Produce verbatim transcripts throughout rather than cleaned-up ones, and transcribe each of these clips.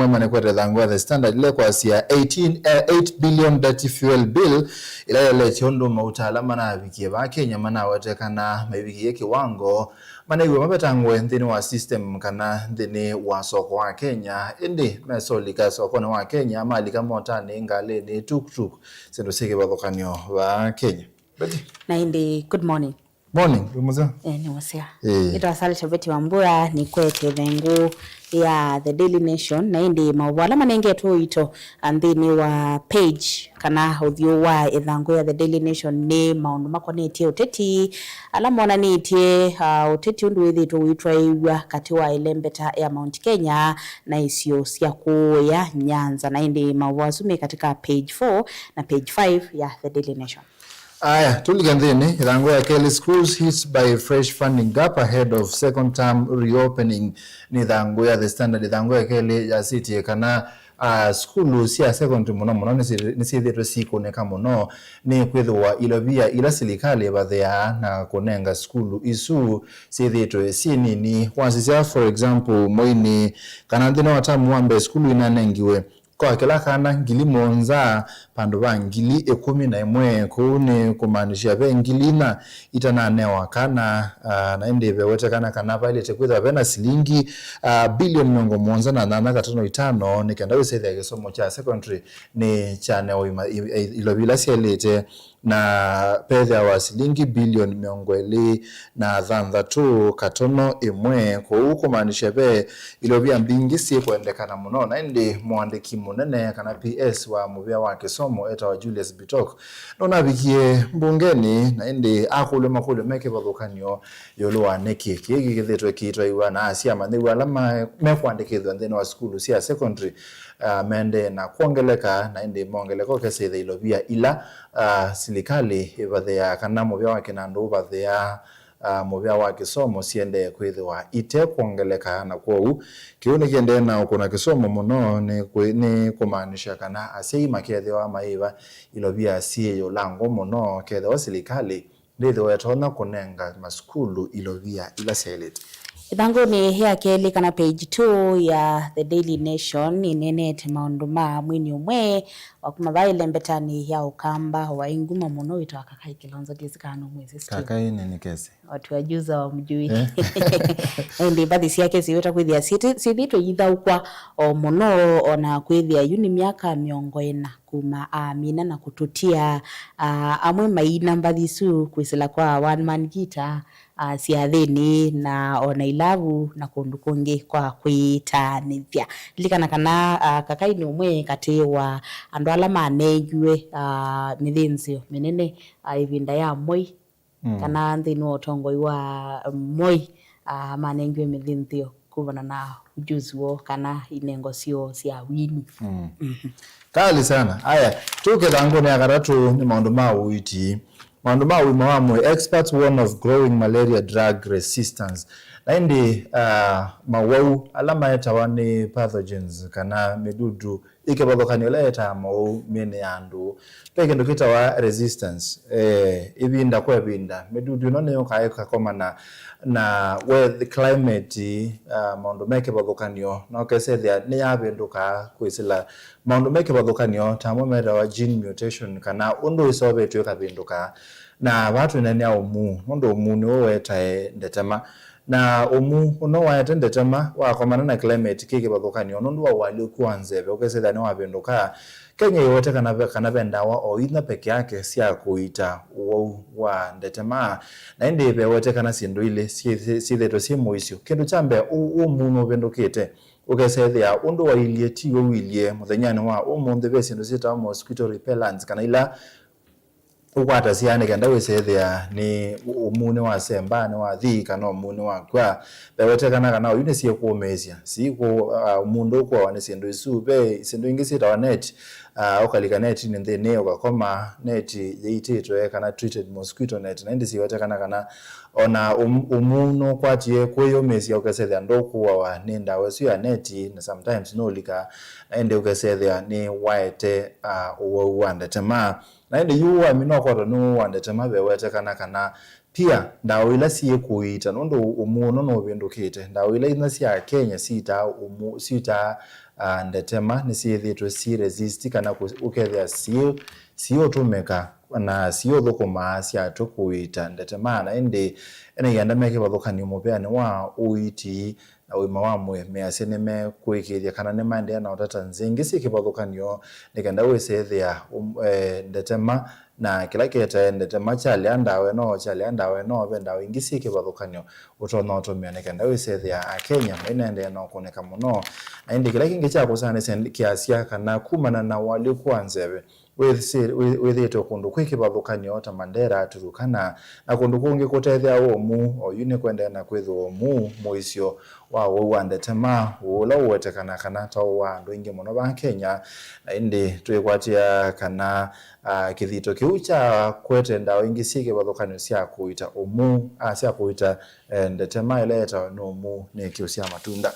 Nĩkwete ĩthangũ ya The Standard ĩla ĩkwasya eighteen, eh, eight billion dirty fuel bill, ĩla ĩeleetye ũndũ mauta ala manavikie vaa Kenya manawetekana maivikie kĩwango manew'a mavetangwe nthĩnĩ wa system kana nthĩnĩ wa soko wa Kenya, ĩndĩ mesolika sokonĩ wa Kenya, malika motanĩ, ngalĩnĩ, tuktuk, syĩndũ syĩ kĩvathũkany'o vaa Kenya. Betty? Na ĩndĩ, good morning. Morning, wĩ mũseo? Eh, nĩ mũseo. Eh. Nĩtwa Salta Betty Wambura, nĩkwete ĩthangũ ya The Daily Nation, na ĩndĩ maũvoo ala manengetwe ũito, ah, nthĩnĩ wa page kana ũthyũ wa ĩthangũ ya The Daily Nation nĩ maũndũ makonetye ũteti, ala monanĩtye, ah, ũteti ũndũ wĩthĩtwe ũitwaĩw'a katĩ wa ĩlembeta ya Mount Kenya na isio sya kũũya Nyanza. Na ĩndĩ maũvoo asu me katika page four na page five ya The Daily Nation. Aya, tũlike nthĩnĩ, ĩthangũ ya kelĩ, schools hit by fresh funding gap ahead of second term reopening. Nĩ ĩthangũ ya The Standard. Ĩthangũ ya kelĩ yasĩtie kana, ah, sukulu sya secondary mũno mũno nĩsyĩ-, nĩsyĩthĩĩtwe sikũnĩka mũno nĩ kwĩthĩwa ilovia ila silikalĩ ĩvathĩaa na kũnenga sukulu isu syĩthĩĩtwe syĩ nini. Wasisya, for example, mwainĩ kana nthĩnĩ wa tamu wa mbee, sukulu inanengiwe kwa kĩla kana ngili mũonza vandũ va ngili ĩkũmi na ĩmwe. Kũu nĩ kũmaanisya ve ngili inya itananewa kana, ah, na ĩndĩ vewetekana kana vaĩlĩte kwĩthĩwa vena silingi, ah, bilioni mĩongo mũonza na nyanya katono itano nĩ kenda wĩsethĩa kĩsomo kya secondary nĩ kyanewa ima-, i-, i-, ilovi ila syaĩlĩte. Na vethĩawa silingi bilioni mĩongo ĩlĩ na thanthatũ katono ĩmwe. Kwoou kũmaanisya ve ilovia mbingĩ syĩkwendekana mũno, na ĩndĩ mũandĩki mũnene kana P S wa mũvĩa wa kĩsomo etawa Julius Bitok nũnavikie mbungenĩ, na ĩndĩ akũlw'a makũlyo me kĩvathũkany'o ĩũlũ wa nĩkĩ kĩĩ kĩkĩthĩtwe kĩitwaĩwa na asya amanyĩw'a ala ma-, mekwandĩkĩthw'a nthĩnĩ wa sukulu sya secondary, ah, mendee na kwongeleka, na ĩndĩ mongeleka ũkesĩthya ilovia ila, ah, silikalĩ ĩvathĩaa kana mũvĩa wa kĩnandũ ũvathĩaa, ah, mũvĩa wa kĩsomo siendee kwĩthĩwa ite kwongeleka. Na kwoou kĩu nĩkĩendee na ũkũna kĩsomo mũno, nĩ kwĩ-, nĩ kũmaanisya kana asyai makethĩwa mayĩva ilovia syĩ ĩũlangũ mũno kethĩwa silikalĩ ndĩthĩwa ĩtonya kũnenga masukulu ilovia ila syaĩlĩte. Ĩthangũnĩ ya kelĩ kana page two ya The Daily Nation ĩneenete maũndũ ma mwini ũmwe wa kuma vaa ĩlembetanĩ ya Ũkamba waĩ nguma mũno wĩtawa Kakai Kilonzo, ndiĩsĩ kana nũmwĩsĩ still. Kakai nini kesi? Watu wa juza wa mjui. Eh? Ĩndĩ mbathi syake siweta kwĩthĩa syĩthĩtwe ithaũkwa o mũno, ona kwĩthĩa yu nĩ myaka mĩongo ĩna kuma amina na kũtũtia, ah, amwe maina mbathi isu kwĩsĩla kwa one man guitar, ah, syathĩnĩ na ona ilavu na kũndũ kũngĩ kwa kwĩtaanĩthya. Lilikana kana, ah, Kakai nĩ ũmwe katĩ wa andũ ala manengiwe, ah, mĩthĩnzĩo mĩnene, ah, ĩvinda ya Moi, mm, kana nthĩnĩ wa ũtongoi wa Moi, ah, manengiwe mĩthĩnzĩo kumana na ujuzi woo kana inengo syoo sya wini. Mm. Mhm. Kali sana. Aya, tũke ĩthangũnĩ ya katatũ nĩ maũndũ ma ũiiti. Maũndũ ma ũima wa mwĩĩ, experts warn of growing malaria drug resistance. Na ĩndĩ, ah, mawau ala maetawa nĩ pathogens kana mĩdudu ĩ kĩvathũkany'o ĩla ĩetaa mawau mĩĩnĩ ya andũ. Ve kĩndũ kĩtawa resistance. Eh, ĩvinda kwa ĩvinda, mĩdudu ĩno nĩyũkaa ĩkakomana na weather, climate, ah, maũndũ me kĩvathũkany'o, na ũkesethĩa nĩyavĩndũkaa kwĩsĩla maũndũ me kĩvathũkany'o, ta amwe metawa gene mutation, kana ũndũ ĩseũvĩtw'e ĩkavĩndũka. Na vaa twĩneenea ũmuu, nũndũ ũmuu nĩw'o ũetae ndetema. Na ũmuu ũno waete ndetema wakomana na climate kĩ kĩvathũkany'o nũndũ wa ũalyũku wa nzeve, ũkesethĩa nĩwavĩndũka. Kenya ĩwete kana ve, kana ve ndawa o inya peke yake sya kũiita ũwau wa ndetema, na ĩndĩ vewetekana syĩndũ ilĩ syĩ-, syĩ-, syĩthĩtwe syĩ mũisyo. Kĩndũ kya mbee, ũ-, ũmuu nũvĩndũkĩte. Ũkesethĩa ũndũ wailyĩ tiw'o ũilyĩ. Mũthenyanĩ wa ũmũnthĩ ve syĩndũ syĩtawa mosquito repellents, kana ila ũkwatasya nĩ kenda wĩsethĩa nĩ ũmuu nĩwasemba, nĩwathi, kana ũmuu nĩwakw'a. Vewetekana kana oyu nĩsyĩkũũmĩĩsya, siikũ-, ah, mũndũ ũkũawa nĩ syĩndũ isu. Ve syĩndũ ingĩ syĩtawa net, ah, ũkalika netinĩ nthĩnĩ, ũkakoma neti yĩitĩtwe, kana treated mosquito net, na ĩndĩ siwetekana kana ona ũm-, ũmuu nũkwatie kwĩyũmĩĩsya, ũkesethĩa ndũkũawa nĩ ndawa ĩsu ya neti, na sometimes nũlika, na ĩndĩ ũkesethĩa nĩ waete, ah, ũwau wa ndetema. Na ĩndĩ yu wamina ũkwatwa nĩ ũwau wa ndetema, vewetekana kana pia ndawa ila syĩkũiita, nũndũ ũmuu ũno nũvĩndũkĩte. Ndawa ila inya sya Kenya sitaa ũmuu, sitaa, ah, ndetema nĩsyĩthĩĩtwe syĩ resist kana kũ-, ũkethĩa syĩ, syĩũtũmĩka na syĩũthũkũmaa syatw'e kũita ndetema. Na ĩndĩ ene ianda me kĩvathũkany'o mũvĩanĩ wa ũiiti na ũima wa mwĩĩ, measya nĩmekwĩkĩĩthya kana nĩmaendeea na ũtata nzĩa ingĩ syĩ kĩvathũkany'o nĩ kenda wĩsethĩa, um, eh, ndetema na kĩla kĩetae ndetema kyalea ndawa ĩno, kyalea ndawa ĩno, ve ndawa ingĩ syĩ kĩvathũkany'o ũtonya ũtũmĩa nĩ kenda wĩsethĩa Akenya mainaendeea na ũkũnĩka mũno. Na ĩndĩ kĩla kĩngĩ kya kũsanĩsya kĩasya kana kumana na ũalyũku wa nzeve, wĩthĩ-, wĩ-, wĩthĩĩtwe kũndũ kwĩ kĩvathũkany'o ta Mandera, Turkana, na kũndũ kũngĩ kũtethĩawa ũmuu. Oyu nĩ kũendeea na kwĩthĩwa ũmuu mũisyo wa ũwau wa ndetema, ũũ ũla ũwetekana kana ta ũũ wa andũ aingĩ mũno vaa Kenya. Na ĩndĩ twĩkwatĩa kana, ah, kĩthito kĩu kya kwete ndawa ingĩ syĩ kĩvathũkany'o sya kũita ũmuu, ah, sya kũita, eh, ndetema ĩla yetawa nĩ ũmuu nĩ kĩũsya matunda.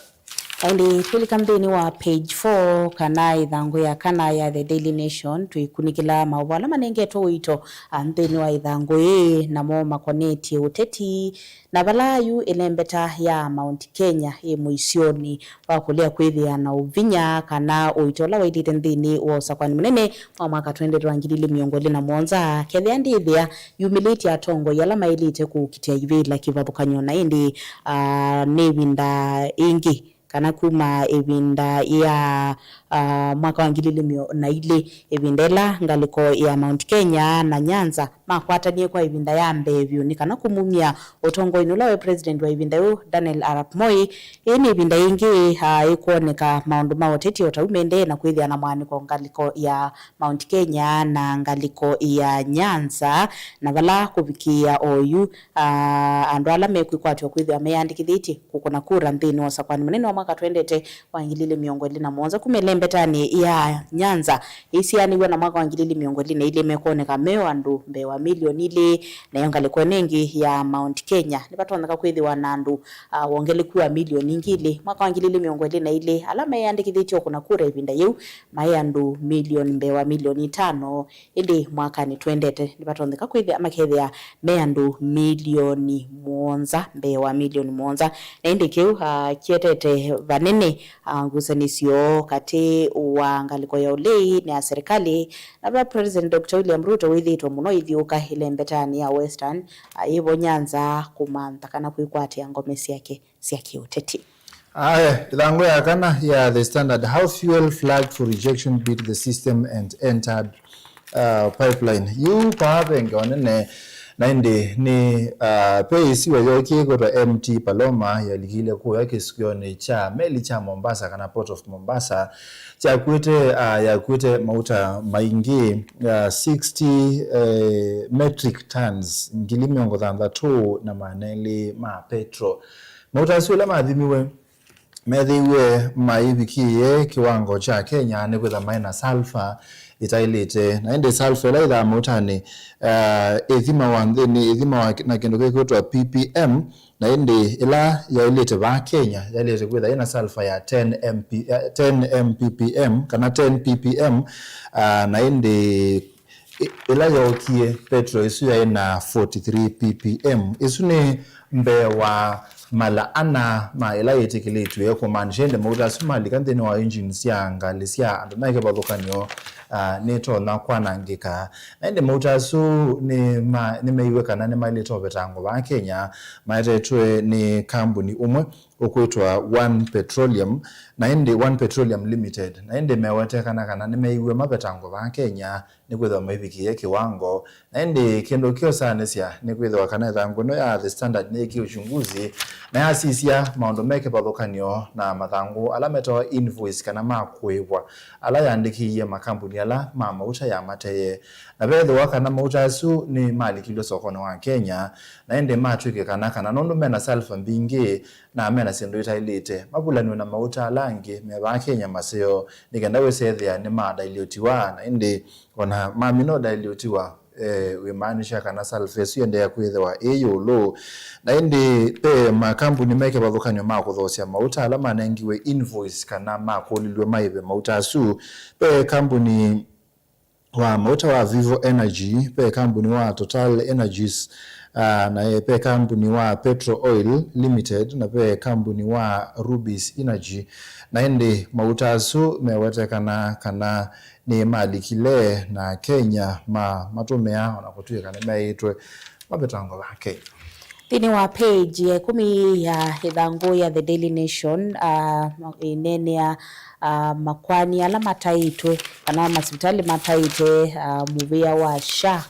Ĩndĩ twĩlika nthĩnĩ wa page four kana ĩthangũ ya kana ya The Daily Nation, twĩkunĩkĩla maũvoo ala manengetwe ũito, ah, nthĩnĩ wa ĩthangũ ĩĩ, namo makonetye ũteti, na vala yu ĩlembeta ya Mount Kenya ĩ mũisyonĩ wa kũlea kwĩthĩa na ũvinya kana ũito ũla wailĩte nthĩnĩ wa ũsakũani mũnene wa mwaka twenty twenty wa ngili ilĩ mĩongo ĩlĩ na mũonza, kethĩa ndĩthĩa yumĩlĩtye atongoi ala maĩlĩte kũkitĩa ivĩla kĩvathũkany'o. Na ĩndĩ, ah, nĩ ĩvinda ĩngĩ kana kuma ĩvinda ya, ah, mwaka wa ngili ilĩ na ilĩ, ĩvinda ĩla ngalĩko ya Mount Kenya na Nyanza makwatanie kwa ĩvinda ya mbee vyũ nĩ kana kũmumya ũtongoinĩ ũla waĩ president wa ĩvinda yĩu, Daniel Arap Moi. Ĩĩ nĩ ĩvinda yĩngĩ, ah, ĩkwoneka maũndũ ma ũteti o ta u mendee na kwĩthĩa na mwanĩko ngalĩko ya Mount Kenya na ngalĩko ya Nyanza, na vala kũvikĩĩa oyu, ah, andũ ala mekwĩkwatw'a kwĩthĩwa meyandĩkĩthĩtye kũkũna kura nthĩnĩ wa ũsakũani mũnene wa mwaka twendete wa ngili ilĩ mĩongo ĩlĩ na mũonza kuma ĩlembetanĩ ya Nyanza ĩsianĩw'e na mwaka wa ngili ilĩ mĩongo ĩlĩ na ilĩ mekwoneka me o andũ mbee wa milioni ilĩ. Nayo ngalĩko ĩno ĩngĩ ya Mount Kenya nĩvatonyeka kwĩthĩwa na andũ, ah, wongeleku wa milioni ingĩ ilĩ. Mwaka wa ngili ilĩ mĩongo ĩlĩ na ilĩ, ala meyandĩkĩthĩtye ũkũna kura ĩvinda yĩu maĩ andũ milioni mbee wa milioni itano, ĩndĩ mwakanĩ twendete nĩvatonyeka kwĩthĩa makethĩa me andũ milioni mũonza mbee wa milioni mũonza. Na ĩndĩ kĩu, ah, kĩetete vanene, ah, ngusanĩsyo katĩ wa ngalĩko ya ũlei na ya serikali, na va President Doctor William Ruto wĩthĩĩtwe mũno ithyũka ĩlembetanĩ ya Western, ah, yĩvo Nyanza kũmantha kana kwĩkwatĩa ngome syake sya kĩũteti. Aya, ĩthangũ ya kana ya The Standard, how fuel flagged for rejection beat the system and entered, uh, pipeline. Yu paa ve ngewa nene, na ĩndĩ nĩ, uh, ve ĩsiwa yookie kwĩtwa M T Paloma yalikile kũya kĩsionĩ kya meli kya Mombasa kana Port of Mombasa, kyakuĩte, uh, yakuĩte mauta maingĩ, uh, sixty, eh, metric tons, ngili mĩongo thanthatũ na maana elĩ ma petro. Mauta asu ĩla mathimiwe, methĩiwe maivikĩĩe kĩwango kya Kenya nĩkwĩtha maĩ na sulfur ĩtaĩlĩte. Na ĩndĩ sulfur ĩla ĩthaa mautanĩ, eh, ĩthimawa nthĩnĩ, ĩthimawa na kĩndũ kĩkwĩtwa P P M, na ĩndĩ ĩla yaĩlĩte vaa Kenya yaĩlĩte kwĩtha ĩna sulfur ya ten M P, eh, ten M P P M kana ten P P M, ah, na ĩndĩ ĩ-, ĩla yookie, petro ĩsu yaĩ na forty-three P P M. Ĩsu nĩ mbee wa mala ana ma ĩla yĩtĩkĩlĩtw'e, kũmaanisha ĩndĩ mauta asu malika nthĩnĩ wa engine sya ngalĩ sya andũ me kĩvathũkany'o, ah, nĩtonya kwanangĩka. Na ĩndĩ mauta asu nĩma-, nĩmeiwe kana nĩmaĩlĩte ũvetangwa vaa Kenya, maetetwe nĩ kambuni ũmwe ũkwĩtwa One Petroleum, na ĩndĩ One Petroleum Limited, na ĩndĩ mewetekana kana nĩmeiwe mavetangwa vaa Kenya nĩkwĩthĩwa maivikĩie kĩwango. Na ĩndĩ kĩndũ kĩosanĩsya nĩkwĩthĩwa kana ĩthangũ ĩno ya The Standard nĩyĩkie uchunguzi na yasisya maũndũ me kĩvathũkany'o na mathangũ ala metawa invoice kana ma kũĩvwa ala yandĩkĩie makambuni ala ma mauta yamateye. Na veethĩwa kana mauta asu nĩmalikilw'e sokonĩ wa Kenya, na ĩndĩ matw'ĩkĩkana kana nũndũ mena sulfur mbingĩ, na mena syĩndũ itaĩlĩte, mavulaniwe na mauta ala angĩ me vaa Kenya maseo, nĩ kenda wĩsethĩa nĩmadailutiwa, na ĩndĩ ona mamina ũdailutiwa, eh, wĩmaanisha kana sulfur ĩsu yendeea kwĩthĩwa ĩ ĩũlũ. Na ĩndĩ ve makambuni me kĩvathũkany'o ma kũthoosya mauta ala manengiwe invoice kana makũlilw'e maĩve mauta asu. Ve kambuni wa mauta wa Vivo Energy, ve kambuni wa Total Energies, Ah, na ve kambuni wa Petro Oil Limited, na ve kambuni wa Rubis Energy. Na ĩndĩ mauta asu mewetekana kana nĩmalikile na Kenya ma matũmĩa, ona kũtw'ĩka nĩmeĩtwe mavetangwa va Kenya. Nthĩnĩ wa page ya ĩkũmi ya ĩthangũ ya The Daily Nation, ah, ma-, ĩneenea, ah, makoani ala mataĩtwe kana masivitalĩ mataĩte, ah, mũvĩa wa SHA,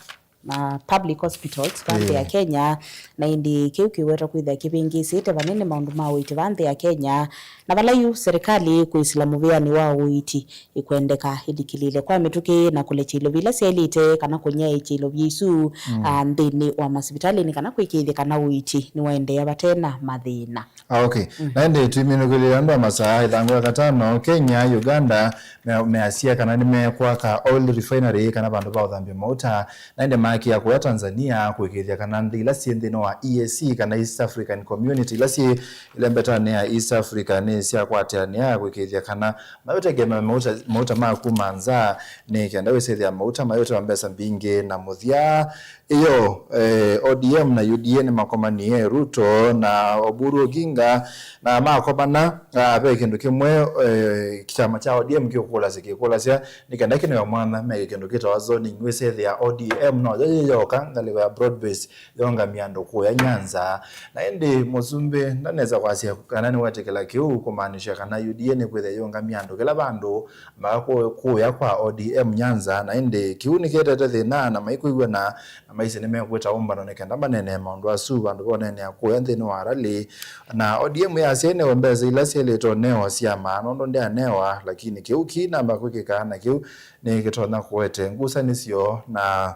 ma public hospitals va nthĩ ya Kenya, na ĩndĩ kĩu kĩwetwa kwĩthĩa kĩvĩngĩsĩte vanene maũndũ ma ũiiti va nthĩ ya Kenya, na vala yu serikali kwĩsĩla mũvĩanĩ wa ũiiti ĩkwendeka ĩlikĩlĩle kwa mĩtũkĩ na kũlekya ilovia ila syaĩlĩte kana kũnyaĩĩkya ilovia isu, ah, nthĩnĩ wa masivitalĩnĩ kana kwĩkĩĩthya kana ũiiti nĩwaendeea vate na mathĩna. Ah, okay. Na ĩndĩ tũiminũkĩlĩle andũ a masaa ĩthangũ ya katano, Kenya, Uganda, me-, measya kana nĩmekwaka oil refinery kana vandũ va ũthambya mauta, na ĩndĩ maakĩa kũya Tanzania kũĩkĩĩthya kana nthĩ ila syĩ nthĩnĩ wa E A C kana East African Community ila syĩ ĩlembetanĩ ya East Africa nĩ syakwatĩanĩa kũĩkĩĩthya kana maũtegemea mauta, mauta ma kuma nza, nĩ kenda wĩsĩthĩa mauta mayũtawa mbesa mbingĩ na mũthya. Ĩyo, eh, O D M na U D A nĩmakomanie, Ruto na Oburu Oginga, na makomana, ah, ve kĩndũ kĩmwe, eh, kyama kya O D M kĩũkũlasya, kĩkũlasya nĩ kenda kĩnewe mwanya meke kĩndũ kĩtawa zoning. Wĩsĩthĩa O D M no yo yĩ yoka ngalĩko ya broad base yongamya andũ kũya Nyanza. Na ĩndĩ mũsumbĩ ndanesa kwasya kana nĩwetĩkĩla kĩu kũmaanisha kana U D A nĩkwĩthĩa yũngamya andũ kĩla vandũ, mpaka kũ-, kũya kwa O D M Nyanza, na ĩndĩ kĩu nĩkĩetete thĩna na maikwĩw'ana na maisye nĩmekwĩta ũmbano nĩ kenda maneenee maũndũ asu vandũ voneenea kũya nthĩnĩ wa rally. Na O D M yasya ĩnewe mbesa ila syaĩlĩte ũnewa syama nũndũ ndyanewa, lakini kĩu kĩinamba kwĩkĩka na kĩu nĩkĩtonya kũete ngusanĩsyo na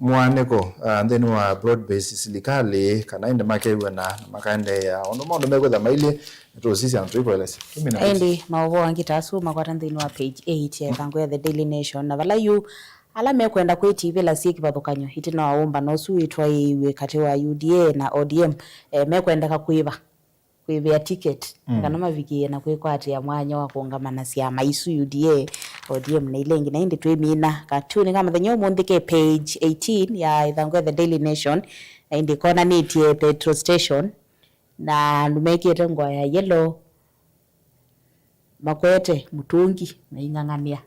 mũaanĩko, ah, nthĩnĩ wa broad based silikalĩ, kana ĩndĩ makew'ana na makaendeea ũndũ maũndũ mekwĩtha mailyĩ, nĩtũũsisya na tũikũelesya. Tũmina ĩndĩ maũvoo angĩ ta asu makwata nthĩnĩ wa page eight ya ĩthangũ ya The Daily Nation, na vala yu ala mekwenda kwĩtivĩla syĩ kĩvathũkany'o ĩtina wa ũmbano ũsu wĩtwaĩĩw'e katĩ wa U D A na O D M, eh, mekwendeka kwĩva kwĩvĩa ticket, mm, kana mavikĩĩe na kwĩkwatĩa mwanya wa kũũngama na syama isu, U D A, O D M na ila ingĩ. Na ĩndĩ twĩmina katuni ka mũthenya ũmũnthĩ ke page eighteen ya ĩthangũ ya The Daily Nation, na ĩndĩ konanĩtye petrol station na andũ mekĩte ngũa ya yellow makwete mũtũngi maing'ang'anĩa.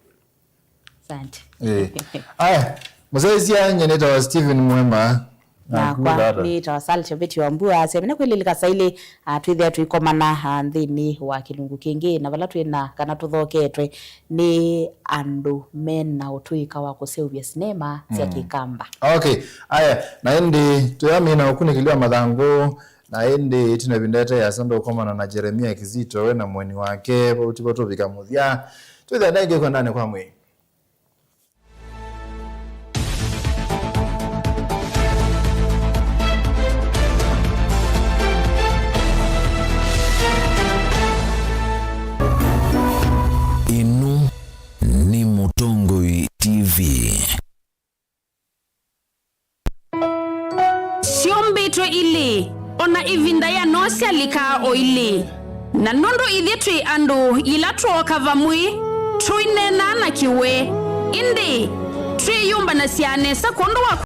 Asante. Eh. Aya, mũsyaĩĩsya, nyie nĩtawa Stephen Mwema. Nakwa nĩtawa Salcha Betty Wambua. Semina kwĩlĩlĩka sailĩ, ah, twĩthĩa tũikomana, ah, nthĩnĩ wa kĩlungu kĩngĩ, na vala twĩ na kana tũthoketwe nĩ andũ me na ũtũĩka wa kũseũvya sinema sya, mm, Kĩkamba. Okay. Aya, na ĩndĩ tũyamina ũkunĩkĩli wa mathangũ, na ĩndĩ ĩtina ĩvinda ĩte yasa ndũkomana na Jeremia Kizito we na mũeni wake, vau tivo tũvika mũthya. Twĩthĩa na ĩngĩ kwendanĩ kwa mwĩĩ. Ĩno nĩ Mũtongoi T V. Syũmbĩtwe ilĩ, o na ĩvinda ya Noa syalikaa o ilĩ. Na nũndũ ithyĩ twĩ andũ, yĩla twooka vamwe, tũineenaa na kĩwe, ĩndĩ twĩyũmbanasya nesa kwondũ wa